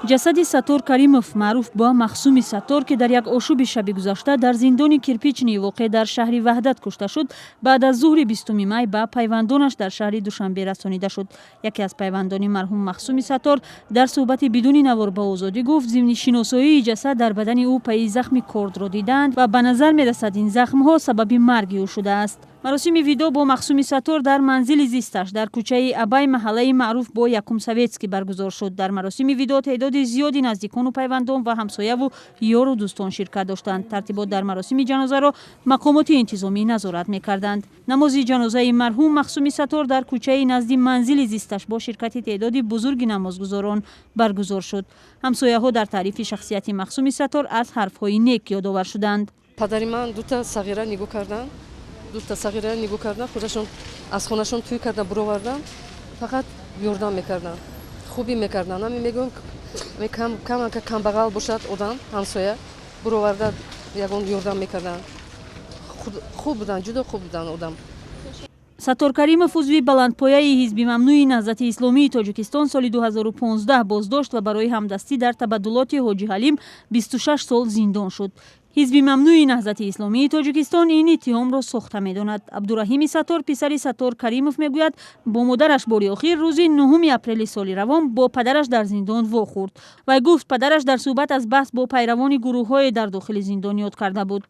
Ҷасади Саттор Каримов, маъруф ба Махсуми Саттор, ки дар як ошӯби шаби гузашта дар зиндони Кирпичный, воқеъ дар шаҳри Ваҳдат, кушта шуд, баъд аз зуҳри 20 май ба пайвандонаш дар шаҳри Душанбе расонида шуд. Яке аз пайвандони марҳум Махсуми Саттор дар суҳбати бидуни навор ба Озодӣ гуфт, зимни шиносоии ҷасад дар бадани ӯ пайи захми кордро дидаанд ва ба назар мерасад, ин захмҳо сабаби марги ӯ шудааст. Маросими видоъ бо Махсуми Саттор дар манзили зисташ дар кӯчаи Абай, маҳаллаи маъруф бо Якум Советский, баргузор шуд. Дар маросими видоъ теъдоди зиёди наздикону пайвандон ва ҳамсояву ёру дӯстон ширкат доштанд. Тартибот дар маросими ҷанозаро мақомоти интизомӣ назорат мекарданд. Намози ҷанозаи марҳум Махсуми Саттор дар кӯчаи назди манзили зисташ бо ширкати теъдоди бузурги намозгузорон баргузор шуд. Ҳамсояҳо дар таърифи шахсияти Махсуми Саттор аз ҳарфҳои нек ёдовар шуданд. Падари ман дута сағира нигоҳ карданд, дута сағира нигоҳ кардан, худашон аз хонашон тӯй карда буровардан, фақат ёрдам мекарданд, хубӣ мекарданд. Ами мегӯям, камака камбағал бошад одам, ҳамсоя буроварда, ягон ёрдам мекарданд. Хуб буданд, ҷудо хуб буданд одам. Саттор Каримов, узви баландпояи ҳизби мамнӯи Наҳзати Исломии Тоҷикистон, соли 2015 боздошт ва барои ҳамдастӣ дар табаддулоти Ҳоҷи Ҳалим 26 сол зиндон шуд. Ҳизби мамнӯи Наҳзати Исломии Тоҷикистон ин иттиҳомро сохта медонад. Абдураҳими Саттор, писари Саттор Каримов, мегӯяд, бо модараш бори охир рӯзи 9 апрели соли равон бо падараш дар зиндон вохӯрд. Вай гуфт, падараш дар суҳбат аз баҳс бо пайравони гурӯҳҳое дар дохили зиндон ёд карда буд.